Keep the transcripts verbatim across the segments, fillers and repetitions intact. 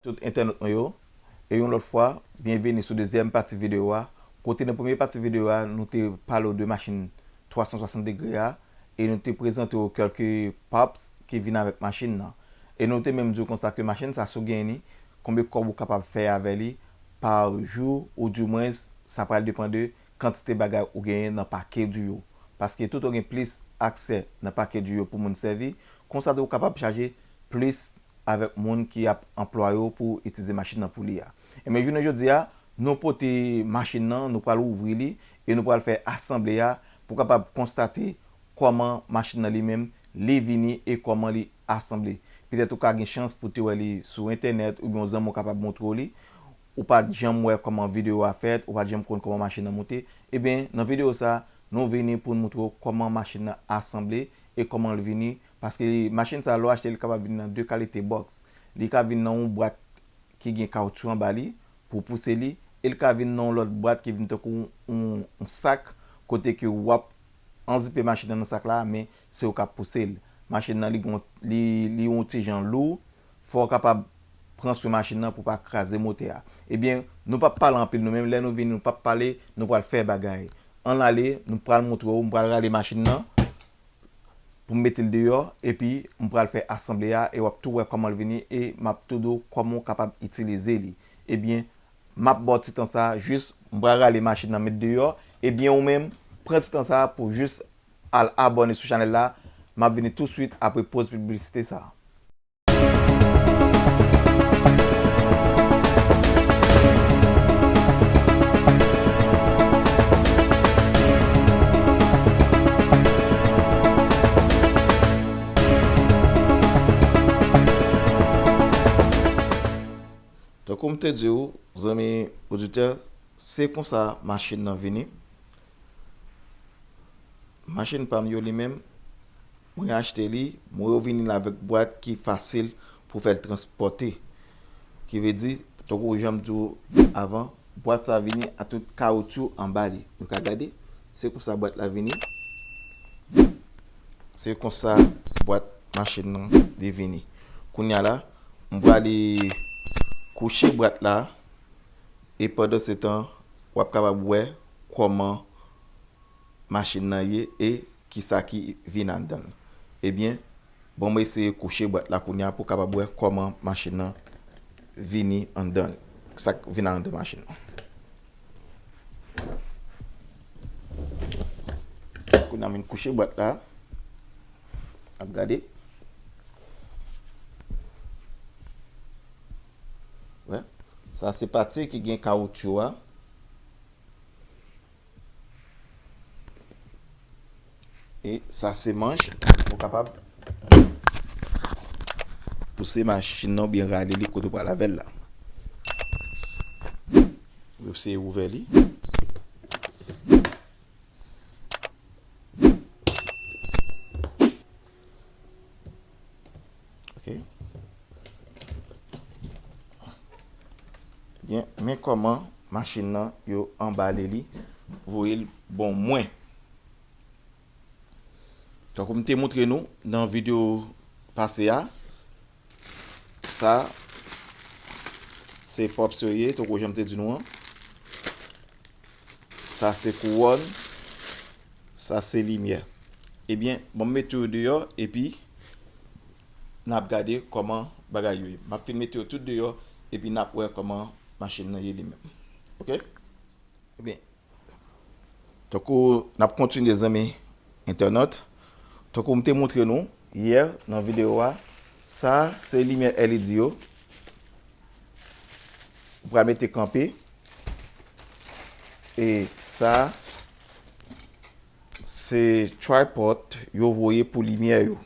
Tout entènot mwen yo, e yon lòt fwa, byenveni sou dezyèm pati videyo a. Kote nan premye pati videyo a, nou te pale w de machin twa san swasant degre a, e nou te prezante w kèlke parts ki vin avèk machin nan. E nou te menm di w konsa ke machin sa, si w genyen li, konbyen kòb ou kapab fè avè li pa jou, oudimwens, sa pral depann de kantite bagay ou genyen nan pake di yo. Paske tout ou gen plis aksè nan pake di yo pou moun sèvi, konsa tou ou kapab chaje plis avèk moun ki ap anplwaye w pou itilize machin nan pou li a. Ebyen, jounen jodi a, nou pote machin nan, nou pral ouvri li e nou pral fè asanble a pou kapab konstate kòman machin nan li menm, li vini e kòman li asanble. Petèt ou ka gen chans pou te wè li sou entènèt oubyen yon zanmi w kapab montre w li. Ou pa t janm wè kòman videyo a fèt, ou pa t janm konn kòman machin nan moute. Ebyen, nan videyo sa, nou vini pou n montre w kòman machin nan asanble e kòman l vini. Paske machin sa, lè w achte l, li kapab vin nan de kalite bòks. Li ka vin nan yon bwat ki gen kawotchou anba li pou w pouse li, e l ka vin nan yon lòt bwat ki vin tankou yon, yon sak kote ke w ap anzipe machin nan nan sak la, men se ou k ap pouse l. Machin nan, li gon, li, li yon ti jan lou, fò w kapab pran swen machin nan pou w pa kraze motè a. Ebyen, nou p ap pale anpil nou menm, lè nou vini, nou p ap pale, nou pral fè bagay. Ann ale, nou pral montre w, m pral rale machin nan pou m mete l deyò, epi m pral fè asanble a, e w ap tou wè kòman l vini, e m ap tou di w kòman w kapab itilize li. Ebyen, m ap ba w ti tan sa, jis m pral rale machin nan met deyò, ebyen ou menm, pran ti tan sa pou jis al abòne sou chanèl la, m ap vini touswit apre poz piblisite sa. Tankou m te di w, zanmi oditè, se konsa machin nan vini. Machin pa m yo li menm, mwen achte li, mwen yo vini l avèk bwat ki fasil pou fè l transpòte. Ki vle di, tankou jan m di w avan, bwat sa vini a tout kawotchou anba li. Nou ka gade, se konsa bwat la vini. Se konsa bwat machin nan li vini. Kounye a la, m prale kouche bwat la, e pandan se tan, w ap kapab wè kòman machin nan ye e kisa ki vin anndan l. Ebyen, bon, m eseye kouche bwat la kounye a pou w kapab wè kòman machin nan vini anndan l. Sa k vin anndan machin nan. Kounye a m vin kouche bwat la. Ap gade. Wè. Sa se pati ki gen kawotchou a. E sa se manch pou kapab pouse machin nan oubyen rale li kote w pral avè l la. Ou eseye ouvè li. Ok. Ebyen, men kòman machin nan yo anbale li, voye l ban mwen. Tankou m te montre nou nan videyo pase a, sa se pòp serye, tankou jan m te di nou an. Sa se kouwòn, sa se limyè. Ebyen, bon, m mete yo deyò, epi n ap gade kòman bagay yo ye. M ap fin mete yo tout deyò, epi n ap wè kòman machin nan ye li menm. Ok? Ebyen, tankou n ap kontinye, zanmi entènot, tankou m te montre nou yè nan videyo a, sa se limyè L E D yo. Ou pral mete kanpe. E sa, se tripod yo voye pou limyè yo.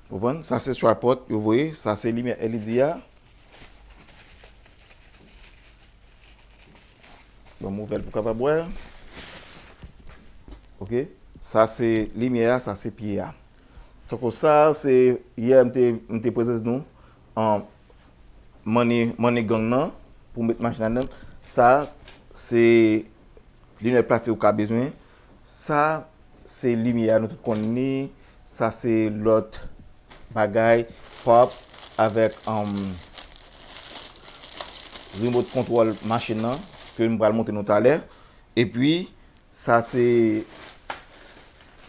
Konprann? Sa se tripod yo voye, sa se limyè L E D a. Bon, m ouvè l pou kapab wè. Ok. Sa se limyè a, sa se pye a. Tankou sa, se yè m te, m te prezante nou, an, money, money gang nan, pou met machin ladan. Sa, se limyè plastik ou ka bezwen. Sa, se limyè a nou tout konn li. Sa, se lòt bagay, pops, avèk, um, remote control machin nan ke m pral montre nou talè. Epi, sa se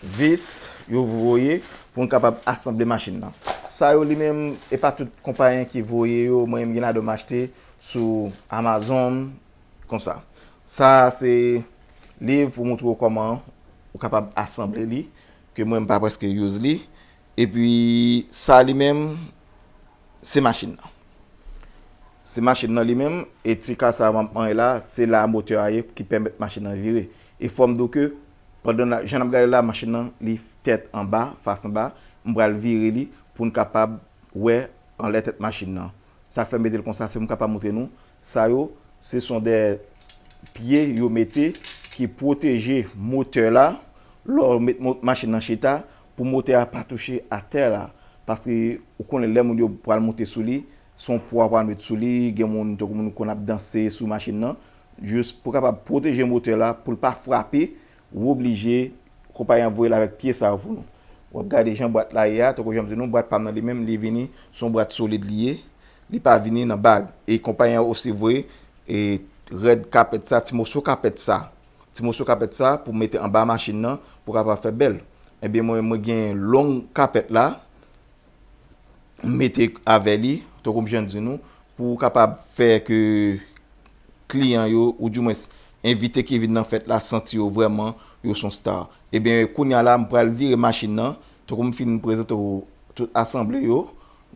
vis yo voye pou n kapab asanble machin nan. Sa yo li menm, e pa tout konpayi ki voye yo, mwen menm gen ladan m achte sou Amazon, konsa. Sa se liv pou montre w kòman ou kapab asanble li, ke mwen m pa prèske use li. Epi sa li menm, se machin nan. Se machin nan li menm, e ti ka sa m ap manyen la, se la motè a ye ki pèmèt machin nan vire. E fò m di w ke, pandan n a, jan n ap gade la, machin nan, li tèt anba, fas anba, m pral vire li pou n kapab wè anlè tèt machin nan. Sa k fè m mete l konsa, se pou m kapab montre nou. Sa yo, se son de pye yo mete ki pwoteje motè la. Lè w met mo-, machin nan chita, pou motè a pa touche atè la. Paske ou konnen lè moun yo pral monte sou li, se yon pwa pral met sou li, gen moun, tankou moun konn ap danse sou machin nan. Jis pou kapab pwoteje motè la, pou l pa frape, ou oblije, konpayi an voye l avèk pye sa yo pou nou. W ap gade jan bwat la ye a, tankou jan m di nou, bwat pa m nan li menm, li vini, se yon bwat solid li ye, li pa vini nan bag. E konpayi an osi voye, e rèd kapèt sa, ti moso kapèt sa, ti moso kapèt sa pou mete anba machin nan, pou kapab fè bèl. Ebyen, mwen, mwen gen long kapèt la, mete avè li, tankou m jan di nou, pou kapab fè ke kliyan yo, oudimwens envite ki vin nan fèt la, santi yo vrèman, yo se yon star. Ebyen, kounye a la, m pral vire machin nan, tankou m fin prezante w tout asanble yo,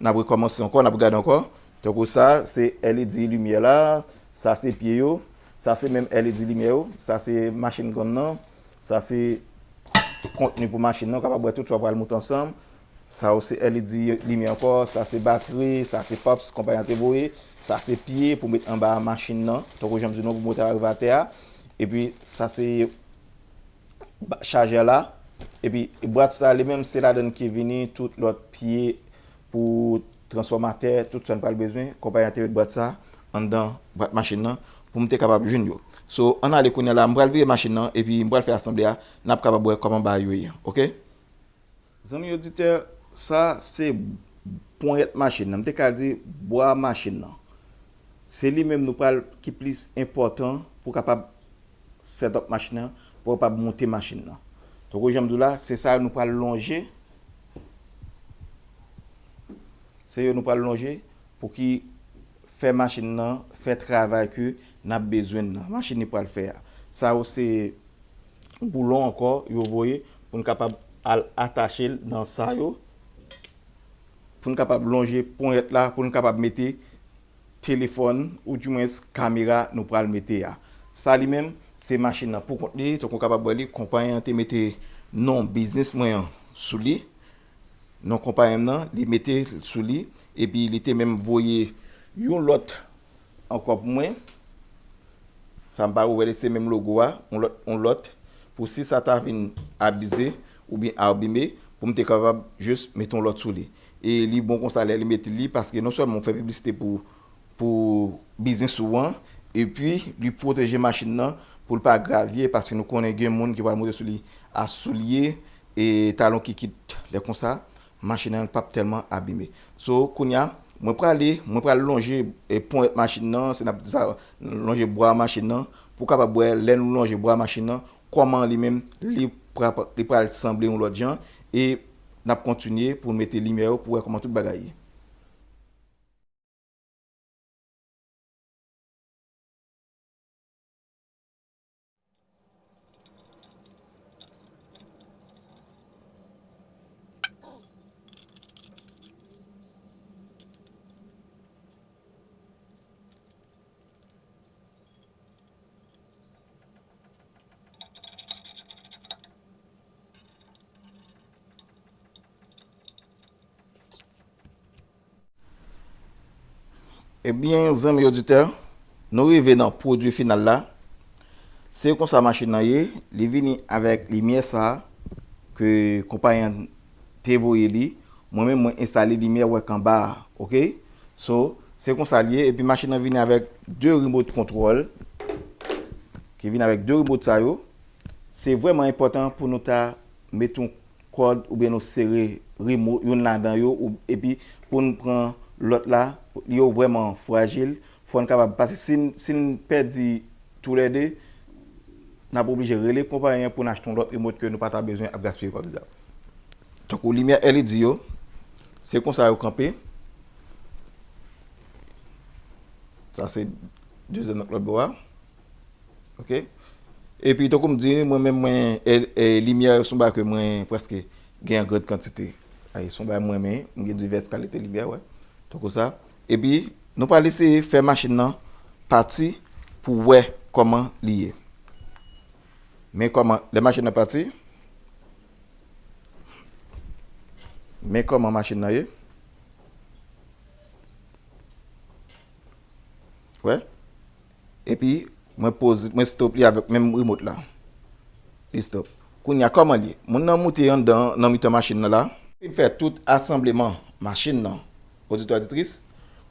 n ap rekòmanse ankò, n ap gade ankò. Tankou sa, se L E D limyè la, sa se pye yo, sa se menm L E D limyè yo, sa se machin grann nan, sa se kontni pou machin nan, w kapab wè tout sa pral moute ansanm. Sa yo se L E D limyè ankò, sa se batri, sa se pops konpayi an te voye, sa se pye pou met anba machin nan, tankou jan m di nou pou motè a rive atè a. Epi sa se ba-, chajè la. Epi bwat sa li menm se ladann ki vini tout lòt pye pou transfòmatè, tout sa n pral bezwen, konpayi an te met bwat sa anndan bwat machin nan pou m te kapab jwenn yo. So, ann ale kounye a la, m pral vire machin nan epi m pral fè asanble a, n ap kapab wè kòman bagay yo ye, oke? Zanmi oditè, sa se ponyèt machin nan. M te ka di bwa machin nan. Se li menm nou pral ki plis enpòtan pou kapab set up machin nan, pou kapab moute machin nan. Tankou jan m di w la, se sa nou pral lonje. Se yo nou pral lonje pou ki fè machin nan fè travay ke n ap bezwen nan. Machin li pral fè a. Sa yo se boulon ankò yo voye pou n kapab al atache l nan sa yo, pou n kapab lonje ponyèt la, pou n kapab mete telefòn, oudimwens kamera nou pral mete a. Sa li menm, se machin nan pou kont li, tankou w kapab wè li, konpayi an te mete non biznis mwen an sou li, non konpayi m nan, li mete l sou li, epi li te menm voye yon lòt ankò pou mwen. Sa m pa ouvè li, se menm logo a, yon lòt, yon lòt, pou si sa ta vin abize oubyen abime, pou m te kapab jis mete yon lòt sou li. E li bon konsa lè li mete li, paske non sèlman w fè piblisite pou, pou biznis ou an, epi li pwoteje machin nan pou l pa gravye, paske nou konnen gen moun ki pral monte sou li a soulye e talon kikit. Lè konsa, machin nan p ap tèlman abime. So, kounye a, mwen prale, mwen pral lonje, e, ponyèt machin nan, se n ap di sa, lonje bwa machin nan, pou kapab wè, lè nou lonje bwa machin nan, kòman li menm, li pra-, li pral sanble yon lòt jan, e n ap kontinye pou n mete limyè yo, pou wè kòman tout bagay ye. Ebyen, zanmi oditè, nou rive nan pwodui final la. Se konsa machin nan ye, li vini avèk limyè sa a ke konpayi an te voye li. Mwen menm, mwen enstale limyè w wè k anba a, oke? So, se konsa l ye. Epi machin nan vini avèk de remote control, ki vini avèk de remote sa yo. Se vrèman enpòtan pou nou ta met yon kòd oubyen nou sere remo-, youn ladan yo, ou, epi pou n pran lòt la, yo vrèman frajil, Fò n kapab, paske si n, si n pèdi toulède, n ap oblije rele konpayi an pou n achte yon lòt remote ke nou pa ta bezwen ap gaspiye kòb sa. Tankou limyè L E D yo, se konsa yo kanpe. Sa se dezyèm nan lòt bò a. Ok. Epi, tankou m di, mwen menm, mwen, e, e, limyè yo se yon bagay ke mwen prèske gen an grand kantite. Ay, se yon bagay mwen renmen, m gen divès kalite limyè, wè. Tankou sa. Epi, nou pral eseye fè machin nan pati pou wè kòman li ye. Men kòman, lè machin nan pati, men kòman machin nan ye. Wè. Epi, mwen poze, mwen stop li avèk menm remote la. Li stop. Kounye a, kòman li ye? Moun nan moute anndan, nan mitan machin nan la. Fin fè tout asanbleman machin nan, oditè, oditris.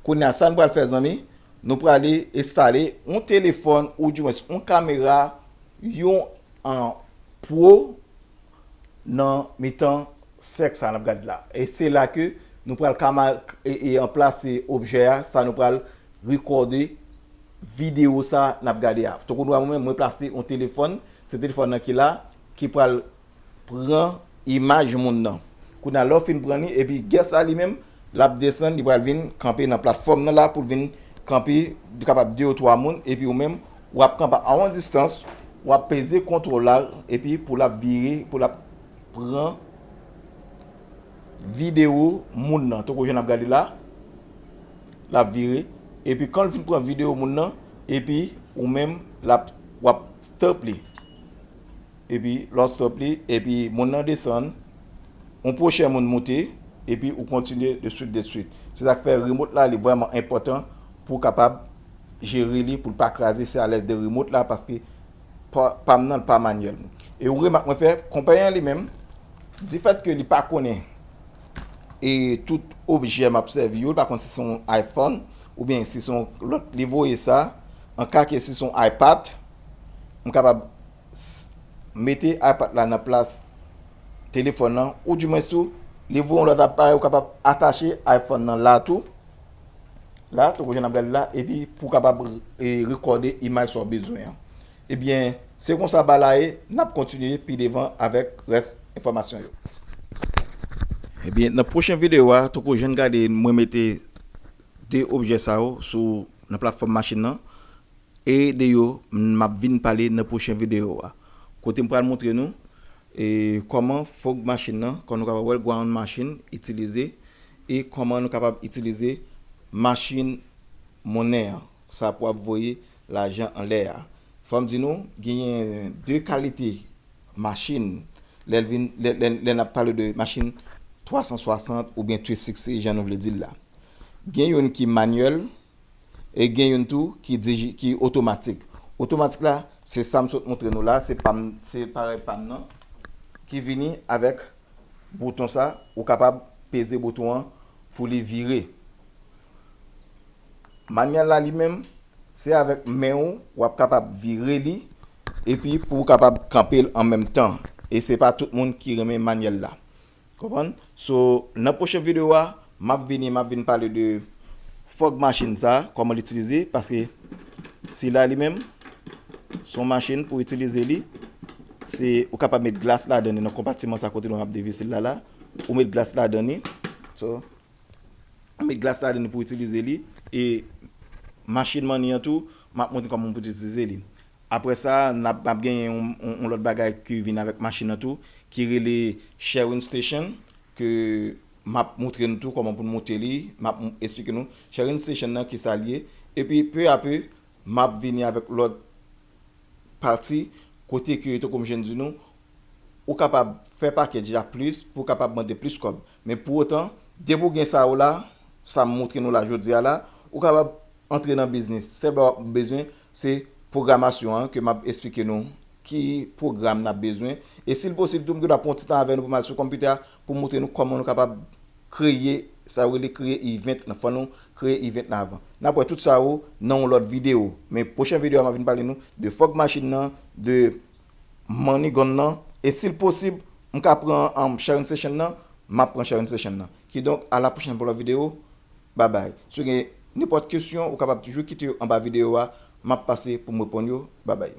Kounye a, sa n pral fè, zanmi, nou prale enstale yon telefòn, oudimwens yon kamera, yon, an, pwo nan mitan sèk sa n ap gade la. E se la ke nou pral kama-, e, e anplase objè a, sa nou pral rekòde videyo sa n ap gade a. Tankou nou wè mwen menm, mwen plase yon telefòn, se telefòn nan ki la, ki pral pran imaj moun nan. Kounye a, lè w fin pran li, epi guest la li menm, l ap desann, li pral vin kanpe nan platfòm nan la pou l vin kanpe, li kapab de ou twa moun, epi ou menm, w ap kanpe a yon distans, w ap peze kontwòl la, epi pou l ap vire, pou l ap pran videyo moun nan. Tankou jan n ap gade la, l ap vire, epi kan l fin pran videyo moun nan, epi ou menm, l ap, w ap stop li. Epi lè w stop li, epi moun nan desann, yon pwochen moun moute, epi ou kontinye de swit de swit. Se sa k fè remote la, li vrèman enpòtan pou w kapab jere li, pou l pa kraze, se alèz de remote la, paske pa, pa m nan, l pa manyèl. E yon remak mwen fè, konpayi an li menm, difèt ke li pa konnen e tout objè m ap sèvi yo, li pa konn si se yon iPhone, oubyen si se yon lòt, li voye sa, an ka ke si se yon iPad, m kapab s-, mete iPad la nan plas telefòn nan, oudimwens tou, li voye yon lòt aparèy, ou kapab atache iPhone nan la tou. La, tankou jan n ap gade la, epi pou w kapab, e, rekòde imaj sa w bezwen an. Ebyen, se konsa bagay la ye, n ap kontinye pi devan avèk rès enfòmasyon yo. Ebyen, nan pwochen videyo a, tankou jan n gade, mwen mete de objè sa yo sou, nan platfòm machin nan. E de yo, m ap vin pale nan pwochen videyo a. Kote m pral montre nou, e, kòman fog machin nan, kòman nou kapab wè l, ground machin, itilize, e kòman nou kapab itilize machin monnen an, sa pou ap voye lajan anlè a. Fò m di nou, genyen de kalite machin, lè l vin, lè, lè, lè n ap pale de machin twa san swasant oubyen three sixty, jan nou vle di l la. Gen youn ki manyèl, e gen youn tou ki diji-, ki otomatik. Otomatik la, se sa m sot montre nou la, se pa m, se parèy pa m nan, ki vini avèk bouton sa, ou kapab peze bouton an pou li vire. Manyèl la li menm, se avèk men w, w ap kapab vire li, epi pou w kapab kanpe l an menm tan. E se pa tout moun ki renmen manyèl la. Konprann? So, nan pwochen videyo a, m ap vini, m ap vin pale de fog machin sa, kòman l itilize, paske sila li menm, se yon machin pou itilize li. Se, ou kapab met glas ladan li nan konpatiman sa kote nou ap devise l la la. Ou met glas ladan li. So, ou met glas ladan li pou itilize li. E machin money an tou, m ap montre kòman pou itilize li. Apre sa, n ap, n ap genyen yon, yon, yon lòt bagay ki vin avèk machin nan tou, ki rele sharing station, ke m ap montre nou tou kòman pou n monte li, m ap m-, esplike nou sharing station nan kisa l ye. Epi, pe a pe, m ap vini avèk lòt pati, kote ke, tankou m jwenn di nou, ou kapab fè package a plis pou w kapab mande plis kòb. Men pou otan, depi w gen sa yo la, sa m montre nou la jodi a la, ou kapab antre nan biznis. Sèl bagay w ap bezwen, se pwogramasyon an ke m ap esplike nou ki pwogram n ap bezwen. E si l posib tou, m gen dwa pran yon ti tan avè nou pou m al sou konpitè a pou montre nou kòman nou kapab kreye, sa yo rele kreye event nan. Fò nou kreye event nan avan. N ap wè tout sa yo nan yon lòt videyo. Men pwochen videyo a, m ap vin pale nou de fog machin nan, de money gun nan. E si l posib, m ka pran, um, sharing session nan, m ap pran sharing session nan. Kidonk, a la pwochèn pou lòt videyo. Babay. Si w gen Nenpòt kesyon, ou kapab toujou kite yo anba videyo a, m ap pase pou m reponn yo. Babay.